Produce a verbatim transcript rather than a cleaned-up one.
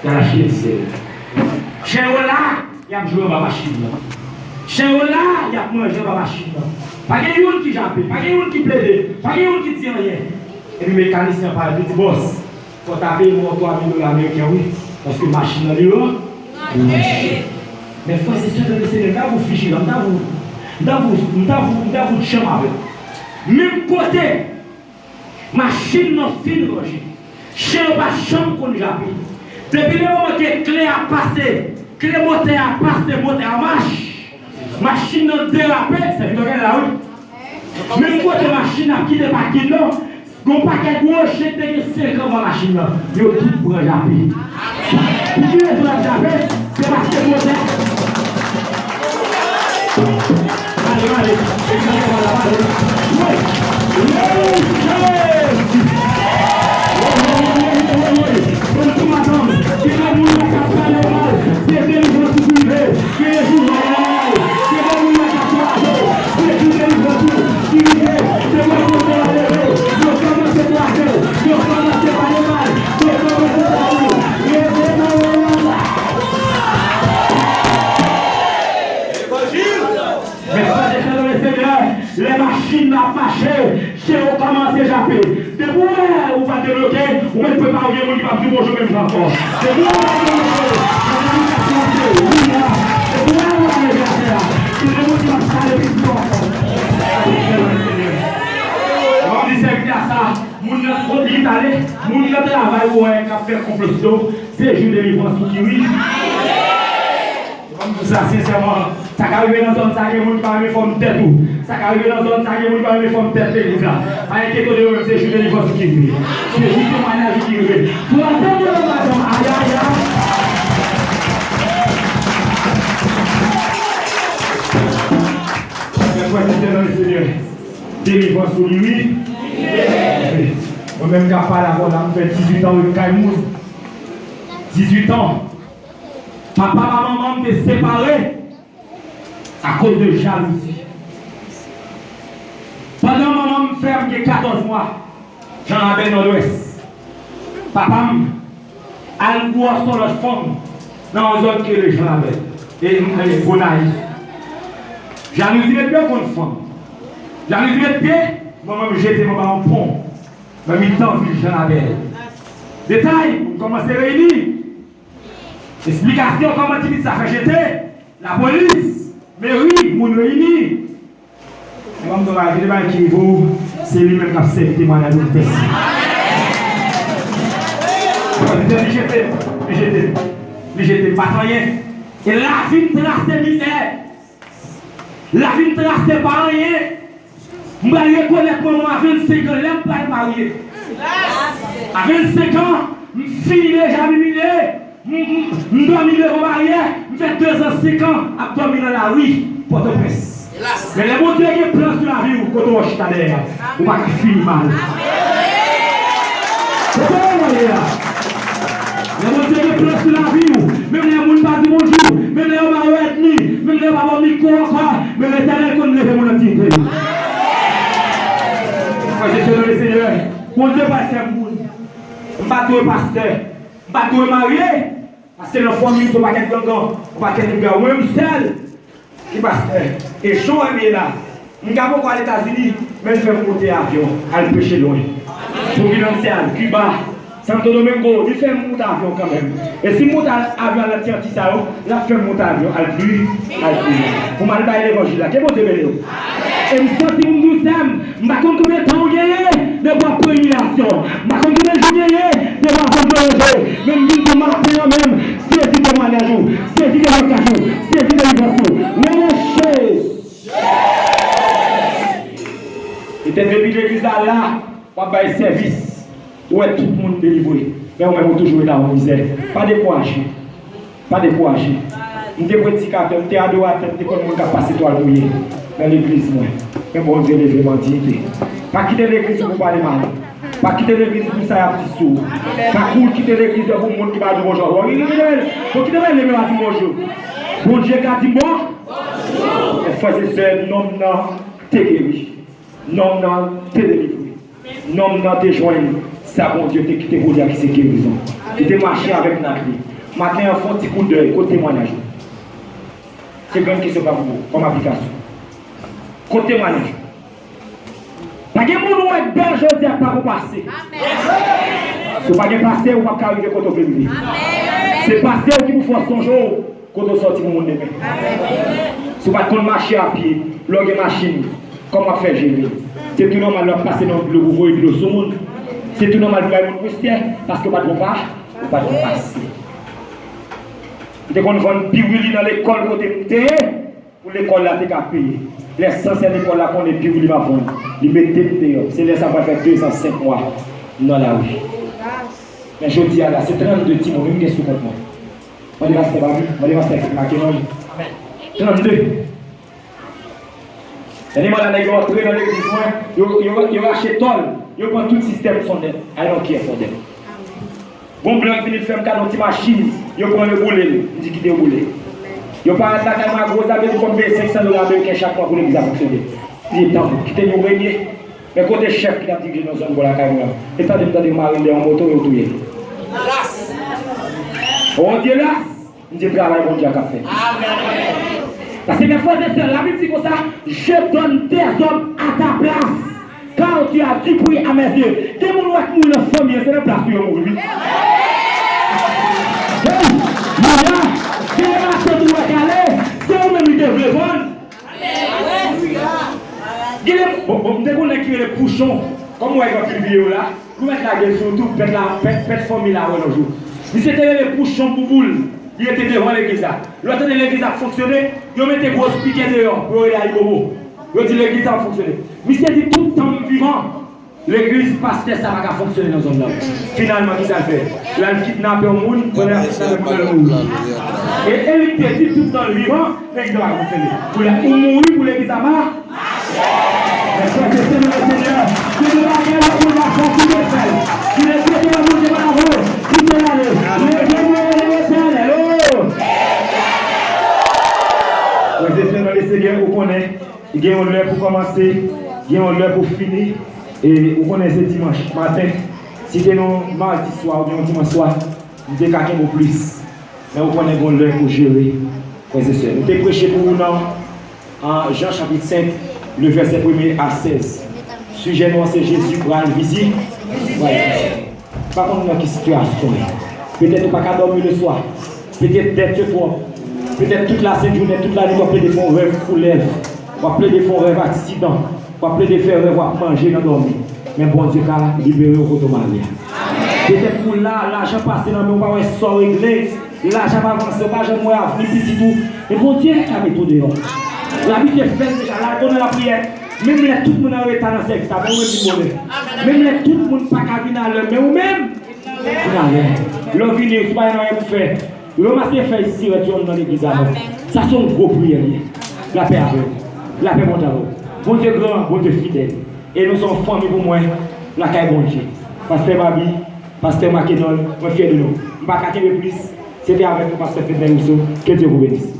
Al achte dizèl. Chen yo la, y ap jwe anba machin nan. Chen yo la, y ap manje anba machin nan. Pa gen youn ki jape, pa gen youn ki plede, pa gen youn ki di anyen. Epi mekanisyen an parèt, li di, bòs, fò w ta peye mwen yon twa mil dola ameriken, wi, paske machin nan li yo. Men frè e sè nan Lesenyè, m ta vin fijilan, m ta vin, m ta vin, m ta vin, m ta vin chanm avè l. Menm kote, machin nan fin ranje. Chen yo pa janm konn jape. Depi le moman ke kle a pase, kle motè a pase, motè a mach, machin nan derape, sèvitè gade la, wi. Menm kote machin ap kite pakin nan, gon pakèt gwo chen ki te gen senk an anba machin nan, yo tout pran jape. Pou ki rezon y ap jape? Se paske motè. Ale, ale, ale. Woy! Woy, Jezi! Woy, woy, woy, woy, woy, woy, woy! Bon, tou madanm, ki nan moun nan k ap pale w mal, se delivrans ou ki rive. Gen jou w a mal. Gen moun nan k ap kraze w. Se jou delivrans ou ki rive. Se mwen kote w a leve. Yo kòmanse kraze w. Yo kòmanse pale mal. Yo kòmanse pale w. Leve nan yon landa. Men frè e sè nan Lesenyè, lè machin nan ap mache, chen yo kòmanse jape. Depi w wè ou pa debloke, ou mèt prepare w gen moun ki p ap di w bonjou menm jan ankò. Depi w wè ou pa debloke, ou mèt prepare w gen moun ki p ap di w bonjou menm jan ankò. Depi w wè ou pa leve atè a, se gen moun ki p ap pale pi fò ankò. Mwen di sèvitè a sa, moun nan kot li t ale, moun nan travay ou wè k ap fè konplo sou do, se jou delivrans ou ki rive. Ban m di w sa sensèman, sa ka rive nan zòn sa, gen moun ki pa renmen fòm tèt ou. Sa ka rive nan zòn sa, gen moun ki pa renmen fòm tèt legliz la. Pa enkyete w de yo menm, se jou delivrans ou ki rive. Se jou temwayaj ou ki rive. Frape moun anba dan, ayayay. Frè e sè nan Lesenyè, delivrans ou li, wi. Mwen menm k ap pale avè w la, m fè dizuit an ret kay moun. Dizuit an. Papa ak manman m te separe akoz de jalouzi. Pandan manman m fè m gen katòz mwa, Jan Rabèl Nòdwès, papa m al gwòs yon lòt fanm nan yon zòn ki rele Jan Rabèl, e, e, Gonayiv. Jalouzi met pye konn fanm. Jalouzi met pye, manman m jete m anba yon pon nan mitan vil Jan Rabèl. Detay, moun kòmanse reyini. Esplikasyon kòman ti pitit sa fè jete, lapolis, meri, moun reyini. Men ban m di w bagay, gen de bagay ki rive w, se li menm k ap sèvi temwayaj ou pou pèsonn. Li jete m, li jete m, li jete m, pa t anyen. E lavi m trase mizè. Lavi m trase pa anyen. M pral rekonèt manman m a vennsenk an, lè m pral marye. A vennsenk an, m fini deja mimine. M, m, m dòmi devan baryè. M fè dezan senk an ap dòmi nan lari Pòtoprens. Men lè Bondye gen plan sou lavi w, kote w chita dèyè a, ou pa ka fini mal. Kote w ye a? Lè Bondye gen plan sou lavi w, menm lè moun pa di bonjou, menm lè yo ba yo ènmi, menm lè yo pa ba w mikwo ankò, men Letènèl konn leve moun an diyite l. Frè e sè nan Lesenyè, Bondye pral fè moun. M pa dwe pastè, m pa dwe marye, paske nan fanmi m se yon pakèt gangan, yon pakèt nèg, mwen m sèl ki pastè. E jan w wè m ye la, m ka poko al Etazini, men l fè m monte avyon, al preche lwen. Providencial, Kiba, Santo Domingo, li fè m monte avyon kanmenm. E si m monte avyon al nan ti Antiy sa yo, l ap fè m monte avyon, al pli, al pli. Pou m al bay levanjil la. Ke Bondye beni w. E m santi pou m di w, sè m, m pa konn konbyen tan w genyen depi w ap pran imilyasyon. M pa konn konbyen jou w genyen depi w ap vann dlo yo je. Men m vin di w maten an menm, sezi temwayaj ou, sezi temwayaj ou, sezi delivrans ou. Nan non Jezi. Petèt depi legliz la la, w ap bay sèvis. Ou wè tout moun delivre. Men ou menm ou toujou rete nan mizè. Pa dekouraje. Pa dekouraje. M te predikatè, m te adoratè, m te konn moun k ap pase twal mouye nan legliz mwen. Men Bondye leve m an diyite. Pa kite legliz ou pou pale mal. Pa kite legliz pou sa y ap di sou ou. Pa kouri kite legliz pou moun ki pa di w bonjou. Bon, kite mwen, bon, kite mwen, leve m a di m bonjou. Bondye ka di m bon. Frè e sè, nonm nan te geri. Nonm nan te delivre. Nonm nan te jwenn sa Bondye te kite pou li a, ki se gerizon. Li te mache avèk nat li. Maten an, fè yon ti koudèy, kote temwayaj ou? Se grenn kesyon pa pou ou, kòm aplikasyon. Kote temwayaj ou? Pa gen moun ou wè k bèl jodi a k pa pou pase. Si w pa gen pase, ou p ap ka rive kote w vle rive. Se pase w ki pou fè w sonje w kote w sòti pou moun demen. Si w pa t konn mache a pye, lè w gen machin, kòman w ap fè jere? Se tou nòmal lè w ap pase nan dlo pou voye dlo sou moun. Se tou nòmal pou bay moun pwestè, paske w pa t gon pa, ou pa t gon pase. M te konn vann piwili nan lekòl kote m te ye, pou lekòl la te ka peye. Lè sansè lekòl la konnen piwili m ap vann, li mete m deyò. Se lè sa m pral fè dezan senk mwa nan lari. Men jodi a la, se trannde timoun wi m gen sou kont mwen. Mande pastè Babi, mande pastè Makenòy. Trannde. Dènye manda nèg yo antre nan legliz mwen, yo, yo, yo rache tòl, yo pran tout sistèm Sonnette. I don't care for them. Gon blan ki vin fè m kado ti machin, yo pran yo boule l, m di kite yo boule. Yo parèt lakay mwen ak gwo zam, yo di fò m peye senk san dola ameriken chak mwa pou legliz la fonksyone. M di tanpri, kite nou renye. Men kote chèf ki t ap dirije nan zòn bò lakay mwen an? E tande m tande yo mare l dèyè yon moto, yo touye l. Oh Dieu, las! M di travay Bondye a k ap fèt. Paske mes frères et sœurs, Labib di konsa, je donne des hommes à ta place, car tu as du prix à mes yeux. Gen moun ou wè k mouri nan fanmi an, se nan plas ou yo mouri wi. Hey! Maya, gen matant ou wè k ale, se ou menm li te vle vann. Gen de, bon, bon, m te konnen ki rele pouchon. Kòm ou wè gen anpil videyo la, nou mèt lage l sou YouTube, pèt la, pèt, pèt fanmi la wè lòt jou. Misye te rele pouchon bouboul, li rete devan legliz la. Lè w tande legliz la ap fonksyone, yo mete gwo spikè deyò pou yo rele Ayibobo. Yo di legliz la ap fonksyone. Misye di tout tan m vivan, legliz pastè sa pa ka fonksyone nan zòn nan. Finalman, kisa l fè? L al kidnape yon moun, pandan l ap kidnape moun nan, l mouri. E, e li te di tout tan l vivan, legliz la pa fonksyone. Kounye a, ou mouri pou legliz la pa mache. Mes frères et sœurs dans le Seigneur, gen de bagay nan moun la fè ki te fè. Ki rete devan Bondye pa avè w, ki te ale. Leve mwen Letènèl, oh! Frères et sœurs dans le Seigneur, ou konnen, gen yon lè pou kòmanse, gen yon lè pou fini. E ou konnen se dimanch maten. Si te yon madi swa oubyen yon dimanch swa, m te ka kenbe w plis. Men ou konnen gen yon lè pou jere, frères et sœurs. Nou te preche pou ou nan, an, Jan chapit senk, le vèsè premye a sèz. Sijè nou an se Jezi pral vizi, pral vizi. Pa konn nan ki sitiyasyon w ye. Petèt ou pa ka dòmi leswa. Petèt dèt yo twòp. Petèt tout lasent jounen, tout lanwit w ap plede fè yon rèv koulèv. W ap plede fè yon rèv aksidan. W ap plede fè rèv w ap manje nan dòmi. Men Bondye ka libere w kote w mal ye a. Petèt ou la, lajan pase nan men w, ou pa wè sa w regle. Lajan pa vanse, ou pa janm wè avni pitit ou. Men Bondye ka mete w deyò. Labib te fè l deja, lage w nan lapriyè. Menm lè tout moun an reta nan sèvis la, men ou menm vin bonè. Menm lè tout moun pa ka vin alè, men ou menm, vin alè. Lè w vini, si w pa gen anyen pou fè, ranmase fèy sirèt yonn nan legliz la non. Sa se yon gwo priyè li ye. Lapè avè w. Lapè Bondye avè w. Bondye gran, Bondye fidèl. E nou se yon fanmi pou mwen, lakay Bondye. Pastè Babi, pastè Makenòl, mwen fyè de nou. M pa ka kenbe plis. Se te avèk nou, pastè Fednel Rousseau. Que Dieu vous bénisse.